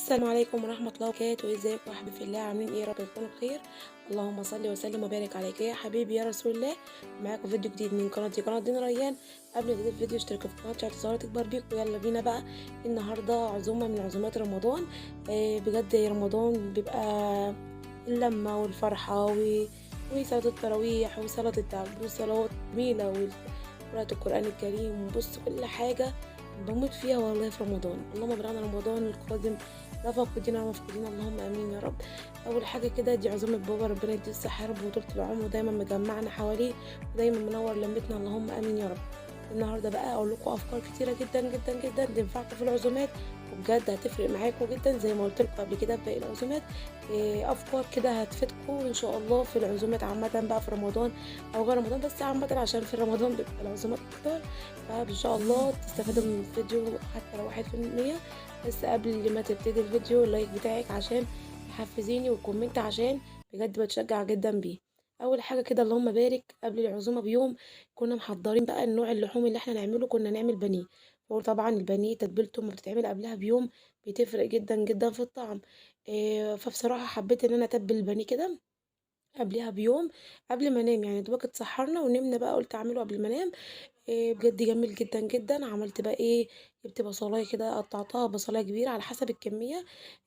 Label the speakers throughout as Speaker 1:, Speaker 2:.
Speaker 1: السلام عليكم ورحمة الله وبركاته. ازيكم يا حبيبي في الله، عاملين ايه؟ يا رب تكونوا بخير. اللهم صل وسلم وبارك عليك يا حبيبي يا رسول الله. معاكم فيديو جديد من قناتي قناة دينا ريان. قبل ما تبدأ الفيديو اشتركوا في قناتي عشان تكبر بيكم. يلا بينا بقى، النهارده عزومة من عزومات رمضان. بجد رمضان بيبقى اللمة والفرحة وصلاة التراويح وصلاة التعبد وصلاة جميلة وقراءة القرآن الكريم. وبص كل حاجة بموت فيها والله في رمضان. اللهم بلغنا رمضان القادم لا فاقدين ولا مفقودين، اللهم امين يا رب. اول حاجة كده دي عزومة بابا، ربنا يديه الصحة يا رب وطولة العمر، ودايما مجمعنا حواليه ودايما منور لمتنا، اللهم امين يا رب. النهارده بقى اقول لكم افكار كتيرة جدا جدا جدا تنفعكم في العزومات، وبجد هتفرق معاكم جدا زي ما قلت لكم قبل كده في باقي العزومات. افكار كده هتفيدكم ان شاء الله في العزومات عامة بقى في رمضان او غير رمضان، بس عامة عشان في رمضان بيبقى العزومات اكتر. فان شاء الله تستفادوا من الفيديو حتى لو 1%. بس قبل ما تبتدي الفيديو ال like بتاعك عشان تحفزيني، وال comment عشان بجد بتشجع جدا بيه. اول حاجة كده اللهم بارك، قبل العزومة بيوم كنا محضرين بقى النوع اللحوم اللي احنا نعمله، كنا نعمل بانيه. وطبعا البانيه تتبيلته ما بتتعمل قبلها بيوم بتفرق جدا جدا في الطعم. فبصراحة حبيت ان انا اتبل البانيه كده قبلها بيوم قبل ما انام، يعني دوبك اتسحرنا ونمنا بقى، قلت اعمله قبل ما انام. بجد جميل جدا جدا. عملت بقى ايه، جبت بصلايه كده قطعتها بصلايه كبيرة على حسب الكمية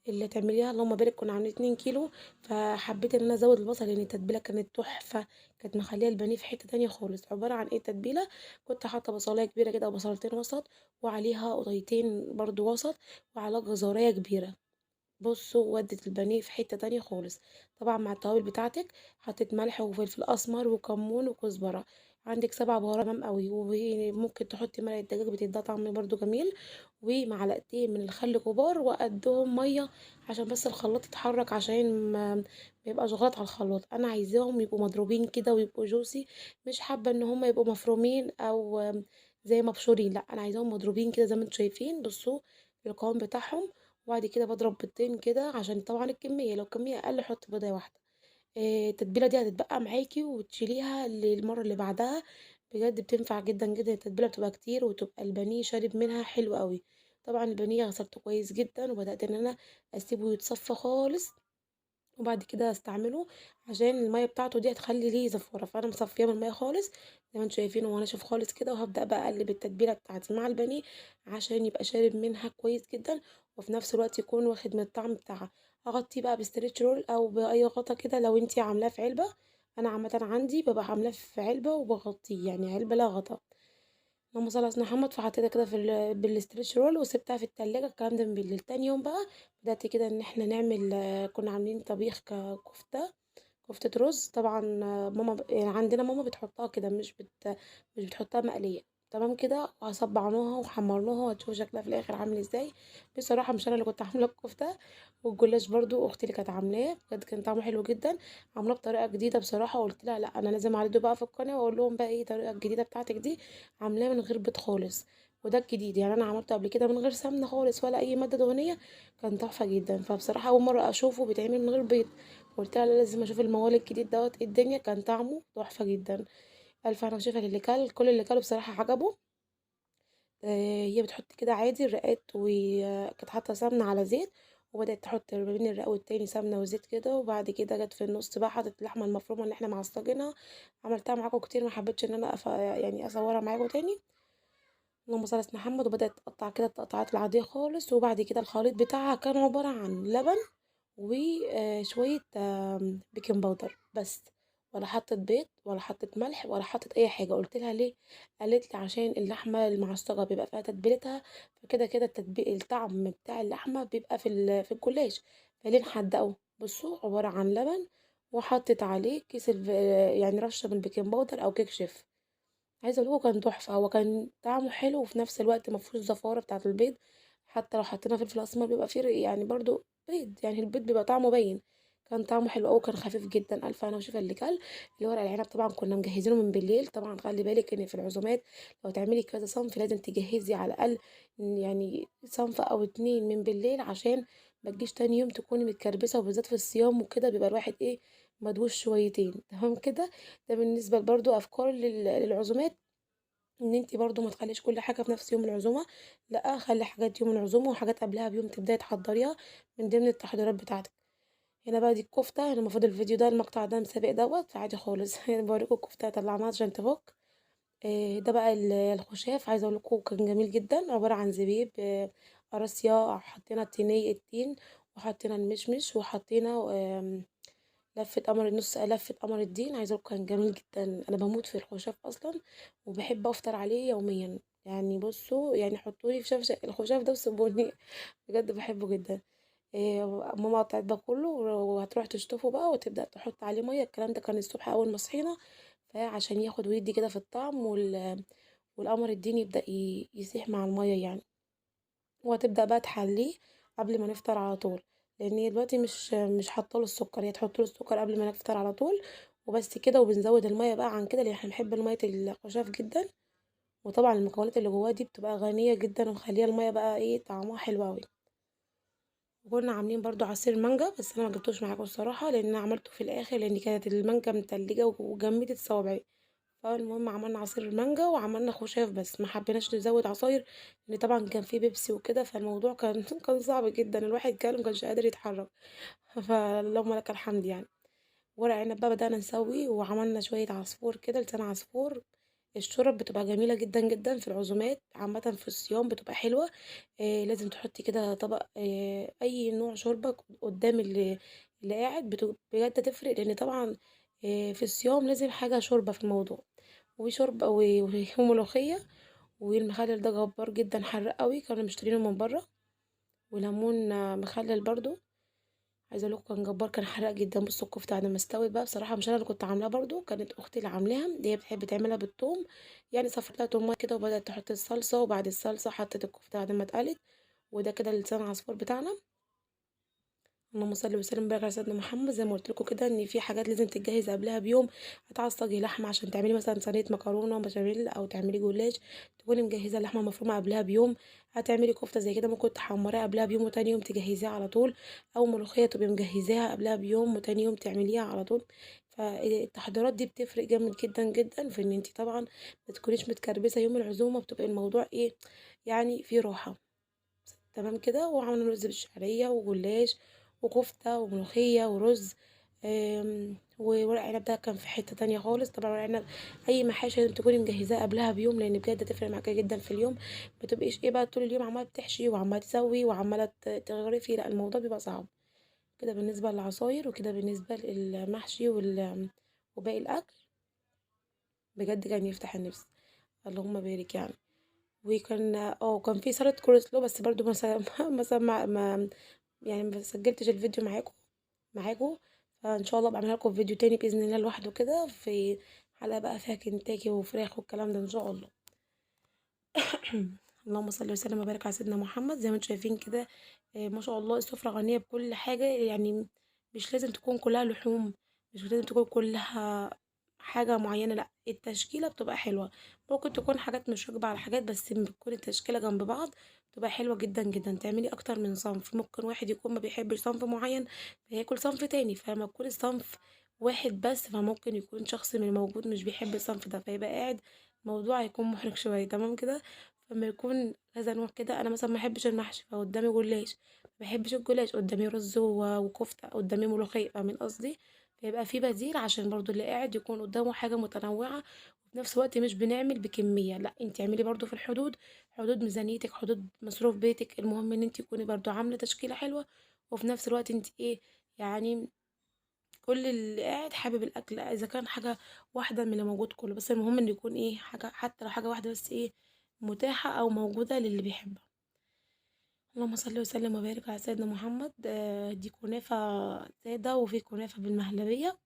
Speaker 1: اللي تعمليها، اللهم بارك. كنا عاملين 2 كيلو، فحبيت ان انا ازود البصل لان التتبيله كانت تحفة، كانت مخليه البانيه في حتة تانية خالص. عبارة عن ايه التتبيله، كنت حاطه بصلايه كبيرة كده وبصلتين وسط، وعليها قطيتين برضو وسط، وعلى جزرايه كبيرة. بصوا ودت البانيه في حتة تانية خالص. طبعا مع التوابل بتاعتك، حطيت ملح وفلفل اسمر وكمون وكزبره، عندك 7 بهارات تمام قوي. وممكن تحطي مرقه دجاج بتديها طعم برضو جميل، ومعلقتين من الخل كبار وقدهم مية عشان بس الخلاط يتحرك، عشان ما يبقاش غلط على الخلاط. انا عايزاهم يبقوا مضروبين كده ويبقوا juicy، مش حابة ان هم يبقوا مفرومين او زي مبشورين، لا انا عايزاهم مضروبين كده زي ما انتم شايفين. بصوا القوام بتاعهم. وبعد كده بضرب بيضتين كده عشان طبعا الكمية، لو الكمية اقل حط بيضة واحدة. التتبيله دي هتتبقى معاكي وتشيليها للمرة اللي بعدها، بجد بتنفع جدا جدا. التتبيله بتبقى كتير وتبقى البانيه شارب منها حلو قوي. طبعا البانيه غسلته كويس جدا وبدات ان انا اسيبه يتصفى خالص، وبعد كده استعمله عشان المية بتاعته دي هتخلي ليه زفاره، فانا مصفيه من المية خالص زي ما انتم شايفين، وهو ناشف خالص كده. وهبدا بقى اقلب التتبيله بتاعتي مع البانيه عشان يبقى شارب منها كويس جدا، وفي نفس الوقت يكون واخد من الطعم بتاعها. هغطيه بقى ب stretch roll او باي غطا كده لو انتي عاملاه في علبة. انا عامة عندي ببقى عاملاه في علبة وبغطيه، يعني علبة لا غطا. اللهم صل على سيدنا محمد. فحطيتها كده في بال stretch roll وسبتها في التلاجة. الكلام ده من بالليل. تاني يوم بقى بدأت كده ان احنا نعمل، كنا عاملين طبيخ كفته، كفته رز. طبعا ماما يعني عندنا ماما بتحطها كده، مش بتحطها مقلية تمام كده. صبعناها وحمرناها وهتشوفوا شكلها في الاخر عامل ازاي. بصراحة مش انا اللي كنت عامله الكفتة، والجلاش برضو اختي اللي كانت عاملاه، بجد كان طعمه حلو جدا. عاملاه بطريقة جديدة بصراحة، وقلت لها لا انا لازم اعرضه بقى في القناة واقول لهم بقى ايه الطريقة الجديدة بتاعتك دي، عاملاه من غير بيض خالص، وده الجديد. يعني انا عملته قبل كده من غير سمنه خالص ولا اي مادة دهنية، كان تحفة جدا. فبصراحة اول مرة اشوفه بيتعمل من غير بيض، قلت لها لازم اشوف الموال الجديد دوت ايه الدنيا. كان طعمه تحفة جدا. الف هنا وشفا للي كل، كل اللي كله بصراحة عجبه. هي بتحط كده عادي الرقات، وكانت حاطه سمنه على زيت، وبدات تحط ما بين الرق والتاني سمنه وزيت كده. وبعد كده جت في النص بقى حطت اللحمة المفرومه اللي احنا معصجينها. عملتها معاكم كتير، ما حبيتش ان انا يعني اصورها معاكم تاني. اللهم صل على سيدنا محمد. وبدات تقطع كده التقطعات العادية خالص. وبعد كده الخليط بتاعها كان عبارة عن لبن وشوية baking powder بس، ولا حطت بيض ولا حطت ملح ولا حطت اي حاجة. قلت لها ليه؟ قالت لي عشان اللحمة المعصجه بيبقى فيها تتبيلتها، فكده كده الطعم بتاع اللحمة بيبقى في الجلاش، فليه نحدقه؟ بصوا عبارة عن لبن وحطت عليه كيس يعني رشه من ال baking powder او كيك شيف. عايزه اقول لكم كان تحفة، هو كان طعمه حلو وفي نفس الوقت ما فيهوش زفاره بتاعه البيض. حتى لو حطينا فلفل اسمر بيبقى فيه يعني برضو بيض، يعني البيض بيبقى طعمه باين. كان طعمه حلو قوي، كان خفيف جدا. الف هنا وشفا اللي كل. الورق العنب طبعا كنا مجهزينه من بالليل. طبعا خلي بالك ان في العزومات لو تعملي كذا صنف لازم تجهزي على الاقل يعني صنف او 2 من بالليل، عشان ما تجيش تاني يوم تكوني متكربسه، وبالذات في الصيام وكده بيبقى الواحد ايه مدوش شويتين تمام كده. ده بالنسبة برضو افكار للعزومات. ان انتي برضو ما تخليش كل حاجة في نفس يوم العزومة، لا خلي حاجات يوم العزومة وحاجات قبلها بيوم تبداي تحضريها من ضمن التحضيرات بتاعتك. هنا بقى دي الكفتة، هنا المفروض الفيديو ده المقطع ده مسابق دوت، فعادي خالص. هنا بوريكم الكفتة طلعناها عشان تفك. ده بقى الخشاف، عايزه اقول لكم كان جميل جدا، عبارة عن زبيب، قراصية، حطينا التين، وحطينا المشمش، وحطينا لفه قمر، نص لفه قمر الدين. عايزه اقول لكم كان جميل جدا، انا بموت في الخشاف اصلا وبحب افطر عليه يوميا. يعني بصوا يعني حطولي في شفشق الخشاف ده وسيبوني، بجد بحبه جدا. ماما قطعت ده كله وهتروح تشطفه بقى وتبدا تحط عليه مية. الكلام ده كان الصبح اول ما صحينا، فعشان ياخد ويدي كده في الطعم، والقمر الدين يبدا يسيح مع المية يعني. وهتبدا بقى تحلية قبل ما نفطر على طول، لان هي دلوقتي مش حاطه له السكر، هي تحط له السكر قبل ما نفطر على طول وبس كده. وبنزود المية بقى عن كده لان احنا بنحب المية الخشاف جدا، وطبعا المكونات اللي جواها دي بتبقى غنية جدا ومخليه المية بقى ايه طعمها حلو قوي. وكنا عاملين برضو عصير مانجا، بس انا ما جبتوش معاكم الصراحة لان انا عملته في الاخر، لان كانت المانجا متلجه وجمدت صوابعي. فالمهم عملنا عصير المانجا وعملنا خشاف، بس ما حبيناش نزود عصاير لان طبعا كان في بيبسي وكده، فالموضوع كان صعب جدا، الواحد كان ما كانش قادر يتحرك، فاللهم لك الحمد يعني. ورق عنب بقى بدأنا نسوي، وعملنا شوية عصفور كده، لسان عصفور. الشرب بتبقى جميلة جدا جدا في العزومات، عامة في الصيام بتبقى حلوة. لازم تحطي كده طبق اي نوع شوربة قدام اللي قاعد، بجد تفرق، لان طبعا في الصيام لازم حاجة شوربة في الموضوع، وشوربة وملوخية. والمخلل ده جبار جدا، حراق قوي، كانوا مشترينه من بره، وليمون مخلل برضو، عايزه اقول لكم كان جبار، كان حراق جدا. بصوا الكفتة بعد ما استوت بقى، بصراحة مش انا اللي كنت عاملاها برضو، كانت اختي اللي عاملاها، هي بتحب تعملها بالثوم يعني، صفت لها تومة كده وبدات تحط الصلصه، وبعد الصلصه حطت الكفتة بعد ما اتقلت. وده كده لسان عصفور بتاعنا. اللهم صل وسلم وبارك على سيدنا محمد. زي ما قلت لكم كده ان في حاجات لازم تتجهز قبلها بيوم، هتعصجي لحمه عشان تعملي مثلا صينية مكرونه بشاميل او تعملي جلاش، تكوني مجهزة اللحمة المفرومه قبلها بيوم. هتعملي كفته زي كده ممكن تحمريها قبلها بيوم وتاني يوم تجهزيها على طول، او ملوخية تبقي مجهزاها قبلها بيوم وتاني يوم تعمليها على طول. فالتحضيرات دي بتفرق جامد جدا جدا في ان انت طبعا ما تكونيش متكربسه يوم العزومة، بتبقى الموضوع ايه يعني في راحة تمام كده. وعملنا رز بالشعريه وجلاش وكفته وملوخيه ورز، وورق عنب ده كان في حتة تانية خالص. طبعا ورق عنب اي محاشي لازم تكوني مجهزاه قبلها بيوم، لان بجد تفرق معاكي جدا في اليوم، ما تبقيش ايه بقى طول اليوم عماله بتحشي وعماله تسوي وعماله تغرفي، لا الموضوع بيبقى صعب كده. بالنسبة للعصاير وكده بالنسبة للمحشي وباقي الاكل، بجد كان يفتح النفس، اللهم بارك يعني. وكان كان في سلطة كولسلو، بس برضو مثلا ما يعني ما سجلتش الفيديو معاكم، فان شاء الله بعملها لكم فيديو تاني باذن الله لوحده كده، في حلقة بقى فيها كنتاكي وفراخ والكلام ده ان شاء الله. اللهم صل وسلم وبارك على سيدنا محمد. زي ما انتم شايفين كده ما شاء الله السفرة غنية بكل حاجة، يعني مش لازم تكون كلها لحوم، مش لازم تكون كلها حاجة معينة، لا التشكيلة بتبقى حلوة، ممكن تكون حاجات مش راكبه على حاجات، بس بتكون التشكيلة جنب بعض بتبقى حلوة جدا جدا. تعملي اكتر من صنف، ممكن واحد يكون ما بيحبش صنف معين فياكل صنف تاني، فما تكون الصنف واحد بس، فممكن يكون شخص من الموجود مش بيحب الصنف ده، فيبقى قاعد الموضوع هيكون محرج شوية تمام كده. فما يكون كذا نوع كده، انا مثلا ما بحبش المحشي فقدامي جلاش، ما بحبش الجلاش قدامي رز وكفته، قدامي ملوخية، فاهمين قصدي؟ فيبقى في بديل عشان برضو اللي قاعد يكون قدامه حاجة متنوعة، وفي نفس الوقت مش بنعمل بكمية، لا انت اعملي برضو في الحدود، حدود ميزانيتك، حدود مصروف بيتك، المهم ان انت تكوني برضو عامله تشكيله حلوة، وفي نفس الوقت انت ايه يعني كل اللي قاعد حابب الاكل، اذا كان حاجة واحدة من اللي موجود كله، بس المهم ان يكون ايه حاجة، حتى لو حاجة واحدة بس ايه متاحة او موجودة للي بيحبها. اللهم صل وسلم وبارك على سيدنا محمد. دي كنافه ساده وفي كنافه بالمهلبيه،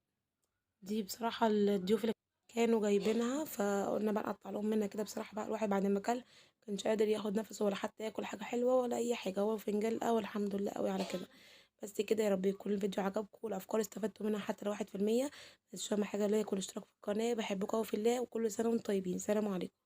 Speaker 1: دي بصراحة الضيوف اللي كانوا جايبينها، فقلنا بقى نقطع لهم منها كده. بصراحة بقى الواحد بعد ما اكل كانش قادر ياخد نفسه ولا حتى ياكل حاجة حلوة ولا اي حاجة، هو فنجان قهوة الحمد لله قوي على كده. بس كده، يا رب يكون الفيديو عجبكم والافكار استفدتوا منها حتى لو 1%. ما تنسوش اهم حاجة like والاشتراك في القناة. بحبكم قوي في الله، وكل سنة وانتم طيبين. سلام عليكم.